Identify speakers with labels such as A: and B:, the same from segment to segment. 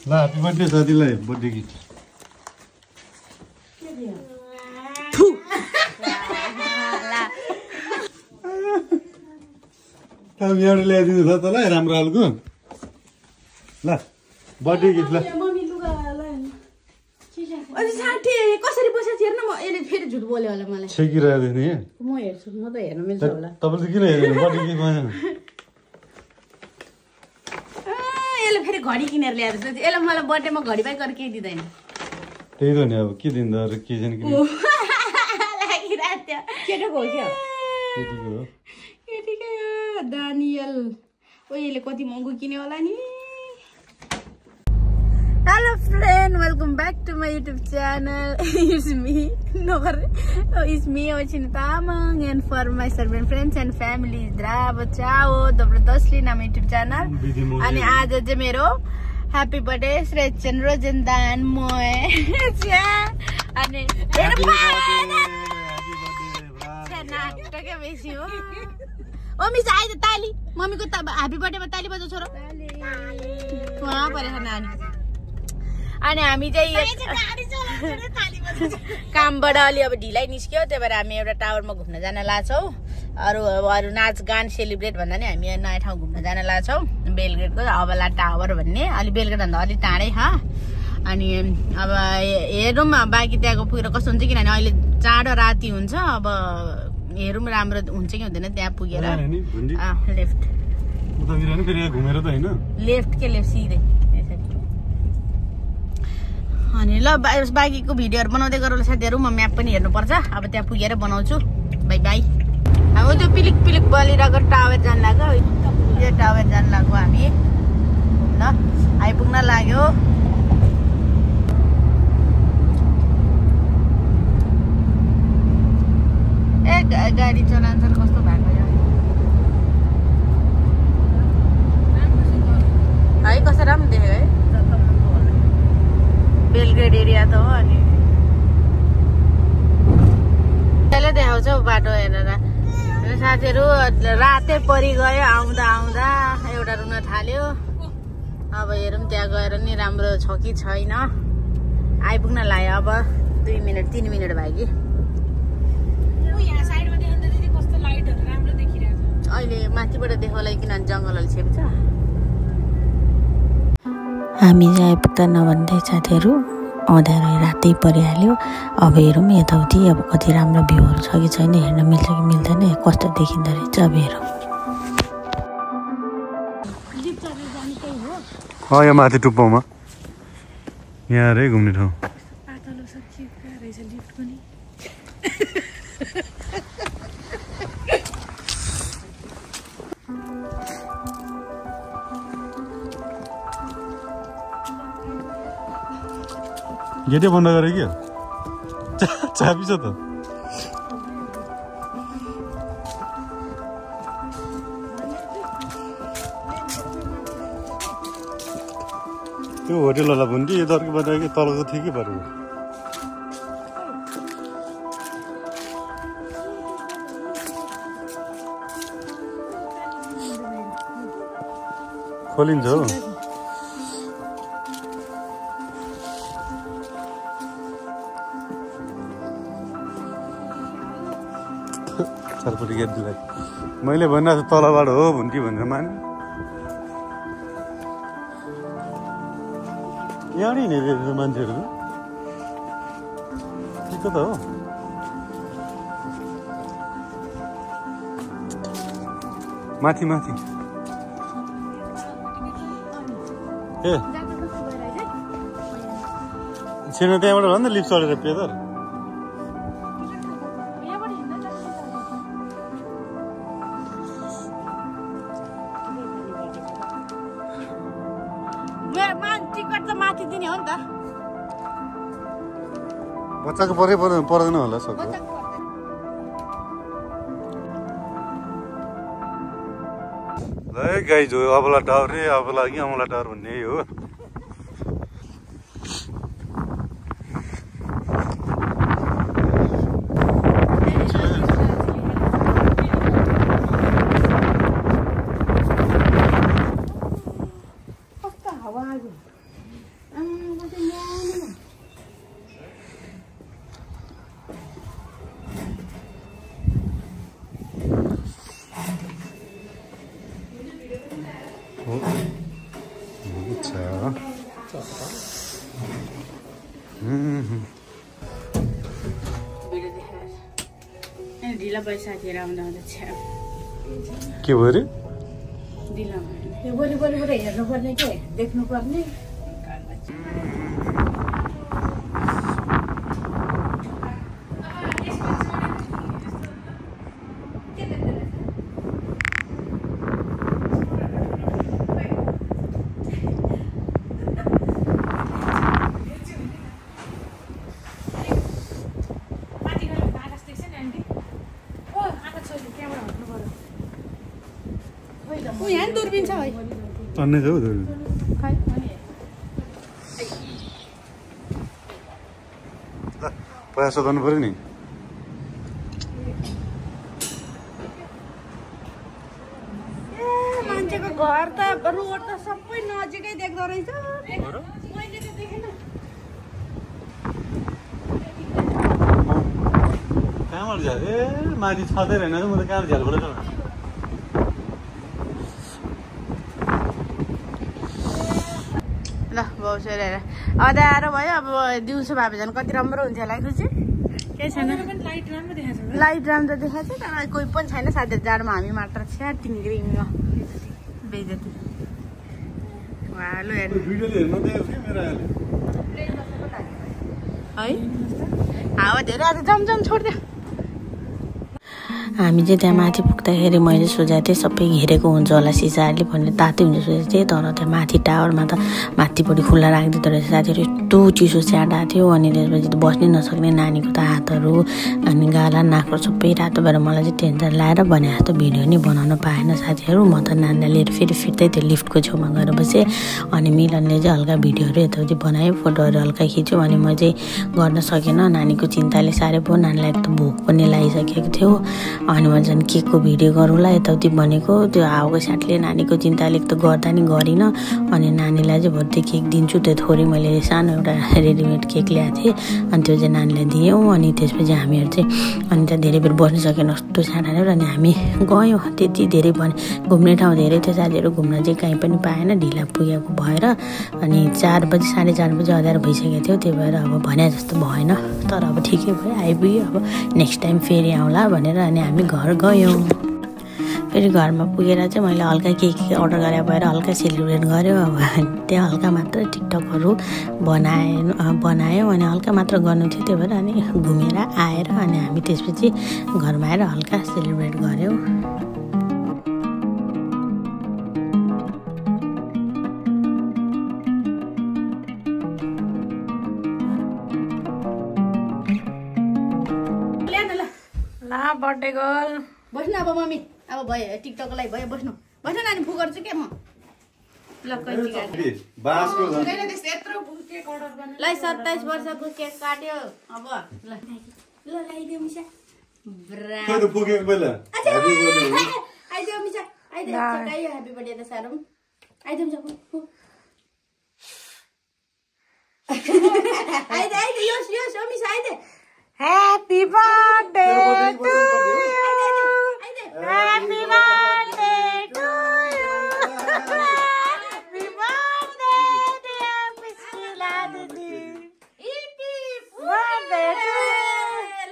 A: ल happy birthday साथीलाई birthday gift एउटा ल्याइदिनु छ तँलाई राम्रो खालको ल बर्थडे गिफ्ट ल
B: कसरी बसेछ हेर्न म यसले फेरि झुट बोल्यो होला मलाई
A: छेकिरहेको थिएँ
B: म हेर्छु म त हेर्न मिल्छ होला
A: तपाईँले किन हेर्नु बर्थडे गिफ्ट भएन
B: यसले फेरि घडी किनेर ल्याएर यसले मलाई बर्थडेमा घडी बाहेक गरेर केही दिँदैन
A: त्यही त नि अब के दिँदा अरू के छैन
B: लागिरहेको थियो केटाको हो क्या
A: केटीको हो
B: केटीकै हो दानियल ओ यसले कति महँगो किन्यो होला नि Hello friend, welcome back to my YouTube channel. It's me, Ochina Tamang, and for my servant friends and family, Drabo Chao, Dobrodosli, na my YouTube channel. And आज चाहिँ मेरो happy birthday Srechan Rojandan Moe. अनि नाटक बेसी हो ओ miss आइ त ताली मम्मीको happy बर्थडेमा ताली बजाउ छोरो वहाँ परेछ नानी अनि हामी चाहिँ कामबाट अलि अब ढिलाइ निस्क्यो त्यही भएर हामी एउटा टावरमा घुम्न जान लाग्छौँ अरू नाच गान सेलिब्रेट भन्दा नि हामी नयाँ ठाउँ घुम्न जान लाग्छौँ बेलग्रेडको अबला टावर भन्ने अलि बेलग्रेड भन्दा अलि टाढै छ अनि अब हेरौँ बाँकी त्यहाँको पुगेर कस्तो हुन्छ किनभने अहिले चाँडो राति हुन्छ अब हेरौँ राम्रो हुन्छ कि हुँदैन त्यहाँ पुगेर लेफ्ट लेफ्ट के लेफ्ट सिधै अनि ल बाँकीको भिडियोहरू बनाउँदै गरौँ साथीहरू म म्याप पनि हेर्नुपर्छ अब त्यहाँ पुगेर बनाउँछु बाई बाई अब त्यो पिलिक पिलिक बलिरहेको टावर जान लाग्यो यो टावर जान लाग्यो हामी घुम्न आइपुग्न लाग्यो ए गाडी चलान्छ कस्तो भएको है कसो राम्रो देखेको है बेलग्रेड एरिया त हो अनि त्यसले देखाउँछ बाटो हेरेर साथीहरू रातै परिगयो आउँदा आउँदा एउटा रुन थाल्यो अब हेरौँ त्यहाँ गएर नि राम्रो छ कि छैन आइपुग्न लाग्यो अब 2 मिनट 3 मिनट भयो कि अहिले माथिबाट देखाउला किनभने जङ्गलहरू छेप्छ
C: हामी चाहिँ आइपुग्दा नभन्दै साथीहरू अँध्यारो रातै परिहाल्यो अब हेरौँ यताउति अब कति राम्रो भ्यूहरू छ कि छैन हेर्न मिल्छ कि मिल्दैन कस्तो देखिँदो रहेछ अब हेरौँ
A: यहाँ माथि टुप्पामा यहाँ अरे घुम्ने ठाउँ गेटै बन्द गरे क्या चाबी छ त त्यो होटेलवाला पनि कि यता अर्को बाटो कि तलको थियो कि बाटो खोलिन्छ हो चारपट्टि गेट दिलाई मैले भन्दा तलबाट हो भुन्टी भनेर माने यहाँ नि मान्छेहरू के त हो माथि माथि ए छैन त्यहाँबाट भन्दा लिफ्ट चढेर पेदर बच्चाको परै पर्दैन होला सक्छ गाइज हो अबला टावर रे अबला कि अमला टावर भन्ने यही हो अच्छा
B: ढिला पैसा थिएर आउँदा
A: के भयो रे
B: ढिला भयो बोली हेर्नुपर्ने के देख्नुपर्ने यहाँ दूरबीन छ है
A: अन्य जाऊ दूरबीन पैसा गर्नु पर्यो नि
B: मान्छेको घर त रोड त सबै नजिकै देख्दो रहेछ मैले त देखेन
A: कहाँबाट झ्याल ए माथि छँदै रहेन म त कहाँ झ्यालबाट
B: ल बाउसुर हेर अँध्यारो भयो अब दिउँसो भए झन् कति राम्रो हुन्थ्यो होला खुसी केही छैन लाइट राम्रो देखाएको छ तर कोही पनि छैन साथीहरू जाडोमा हामी मात्र छ्या टिङ्ग्रिङ बेइज्जती है हावा धेरै आज जमजम छोडिदियो
C: हामी चाहिँ त्यहाँ माथि पुग्दाखेरि मैले सोचेको थिएँ सबै घेरेको हुन्छ होला सिसाहरूले भनेर तातै हुन्छ सोचेको थिएँ तर त्यहाँ माथि टावरमा त माथिपट्टि खुल्ला राखिदिँदो रहेछ साथीहरू यस्तो चिसो च्याट आएको थियो अनि त्यसपछि त बस्नै नसक्ने नानीको त हातहरू अनि गाला नाकहरू सबै रातो भएर मलाई चाहिँ टेन्सन लाएर भने जस्तो भिडियो नि बनाउन पाएन साथीहरू म त नानीलाई लिएर फेरि फिर्तै त्यो लिफ्टको छेउमा गएर बसेँ अनि मिलनले चाहिँ हल्का भिडियोहरू यताउति बनायो फोटोहरू हल्का खिच्यो अनि म चाहिँ गर्न सकेन नानीको चिन्ताले साह्रै भयो नानीलाई त भोक पनि लागिसकेको थियो अनि म झन् केकको भिडियो गरौँला यताउति भनेको त्यो हावाको साथले नानीको चिन्ताले त गर्दा नि गरिनँ अनि नानीलाई चाहिँ भर्ती केक दिन्छु त्यो थोरै मैले सानो एउटा रेडिमेड केक ल्याएको थिएँ अनि त्यो चाहिँ नानीलाई दियौँ अनि त्यसपछि हामीहरू चाहिँ अनि त्यहाँ धेरै बेर बस्नु सकेन कस्तो सानो अनि हामी गयौँ त्यति धेरै भने घुम्ने ठाउँ धेरै थियो साथीहरू घुम्न चाहिँ कहीँ पनि पाएन ढिला पुगेको भएर अनि 4 बजी 4:30 बजी अँध्यारो भइसकेको थियो त्यही भएर अब भने जस्तो भएन तर अब ठिकै भयो आइपुग्यो अब नेक्स्ट टाइम फेरि आउँला भनेर अनि हामी घर गयौँ फेरि घरमा पुगेर चाहिँ मैले हल्का के अर्डर गरे भएर हल्का सेलिब्रेट गऱ्यो अब त्यहाँ हल्का मात्र टिकटकहरू बनायो अनि हल्का मात्र गर्नु थियो त्यही भएर अनि घुमेर आएर अनि हामी त्यसपछि घरमा आएर हल्का सेलिब्रेट गऱ्यौँ
B: बर्थडे गर्ल बस्नु अब मम्मी अब भयो टिकटकको लागि भयो बस्नु नानी फु गर्छु के म ल 27 वर्षको केक काट्यो अब ल ल्याइदियो मिसा आइदियो मिसा आइदियो ह्याप्पी बर्थडे त साह्रो आइदियो मिसा आइदियो यस हो मिसा आइदियो Happy birthday to you. Happy birthday to you. Happy birthday dear Priscilla Didi. Happy birthday to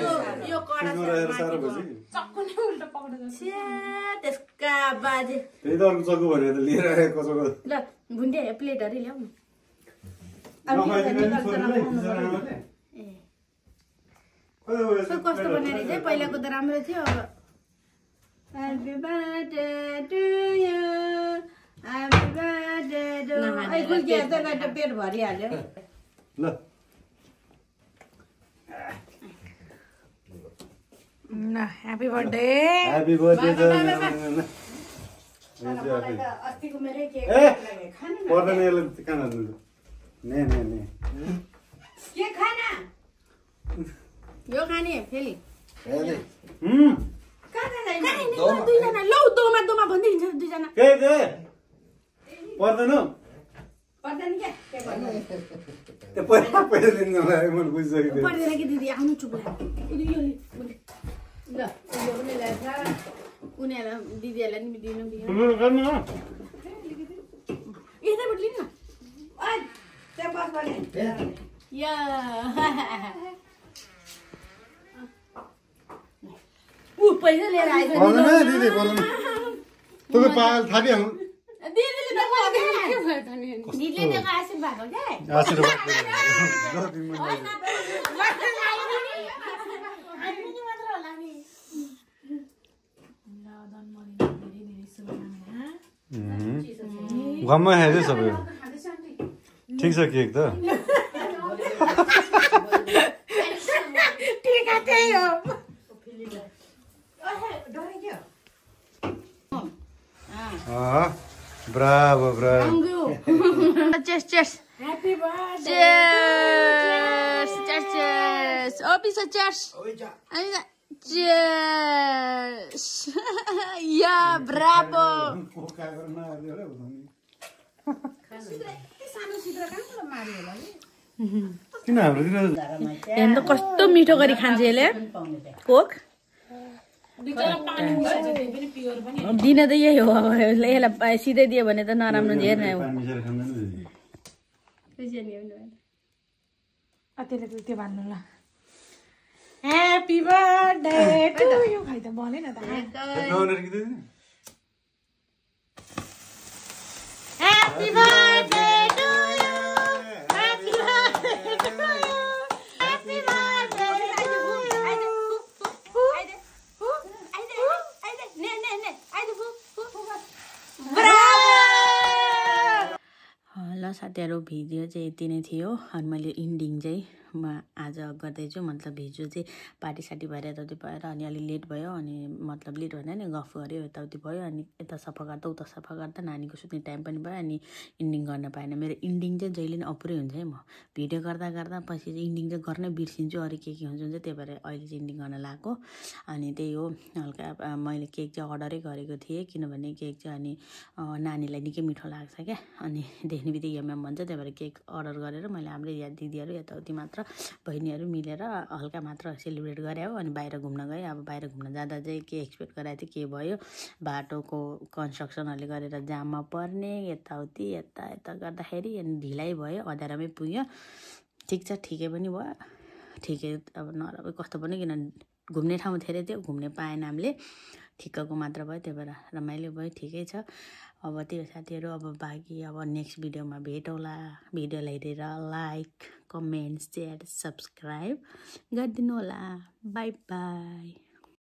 B: you. कस्तो बनाएर चाहिँ पहिलाको त राम्रो थियो अब happy birthday to you happy birthday to आई गुल्की हेर्दा त पेट भरिहाल्यो ल ह्याप्पी बर्थडे अस्तिको मेरै केक
A: पर्दैन यसले खाना ने
B: के खाना यो खाने फेरि दुईजना लौ दोमा भनिदिन्छ दुईजना
A: पर्दैन
B: पर्दैन के भन्नु
A: त्यो पैसा दिन नलागे मैले बुझिसकेको
B: पर्दैन कि दिदी आउनु चुप लाग्यो ल यो पनि ल्याएछ उनीहरूलाई दिदीहरूलाई नि दिनु दिनु
A: ठुलो गर्नु न
B: यताबाट लिनु न या पैसा लिएर आइज
A: पर्दैन दिदी पर्दैन तपाईँ पाल थापिहाल्नु
B: दिदीले दिएको आशीर्वाद हो क्या
A: आशीर्वाद घरमा खाइदियो सबै ठिक छ केक त Bravo Bravo
B: cheers cheers happy birthday cheers cheers cheers Opisa cheers cheers yeah bravo
A: किन हाम्रोतिर
B: हेर्नु कस्तो मिठो गरी खान्छ यसले कोक दिन त यही हो यसलाई सिधै दियो भने त नराम्रो झेर नै हो
D: त्यो भन्नु ल ह्यापी बर्थडे टु यु खै त भने न त happy birthday to you happy birthday to you happy birthday to
C: ल साथीहरू भिडियो चाहिँ यति नै थियो अनि मैले इन्डिङ चाहिँ म आज गर्दैछु मतलब हिजो चाहिँ पार्टी सार्टी भएर यताउति भएर अनि अलि लेट भयो अनि मतलब लेट भएन नि गफ गऱ्यो यताउति भयो अनि यता सफा गर्दा उता सफा गर्दा नानीको सुत्ने टाइम पनि भयो अनि इन्डिङ गर्न पाएन मेरो इन्डिङ चाहिँ जहिले नै अपुरै हुन्छ है म भिडियो गर्दा गर्दा पछि चाहिँ इन्डिङ चाहिँ गर्नै बिर्सिन्छु अरू के हुन्छ त्यही भएर अहिले चाहिँ इन्डिङ गर्न लगाएको अनि त्यही हो हल्का मैले केक चाहिँ अर्डरै गरेको थिएँ किनभने केक चाहिँ अनि नानीलाई निकै मिठो लाग्छ क्या अनि देख्ने बित्तिकै यम भन्छ त्यही भएर केक अर्डर गरेर मैले हाम्रो दिदीहरू यताउति मात्र बहिनीहरू मिलेर हल्का मात्र सेलिब्रेट गरे हो अनि बाहिर घुम्न गएँ अब बाहिर घुम्न जाँदा चाहिँ के एक्सपेक्ट गराएको थियो के भयो बाटोको कन्स्ट्रक्सनहरूले गरेर जाममा पर्ने यताउति यता यता गर्दाखेरि अनि ढिलाइ भयो अँध्यारोमै पुग्यो ठिक छ ठिकै पनि भयो ठिकै अब नराम्रो कस्तो पनि किन घुम्ने ठाउँ धेरै थियो घुम्ने पाएन हामीले ठिक्कको मात्र भयो त्यही भएर रमाइलो भयो ठिकै छ अब त्यो साथीहरू अब बाँकी अब नेक्स्ट भिडियोमा भेटौँला भिडियोलाई हेरेर लाइक कमेन्ट सेयर सब्सक्राइब गरिदिनु होला बाई बाई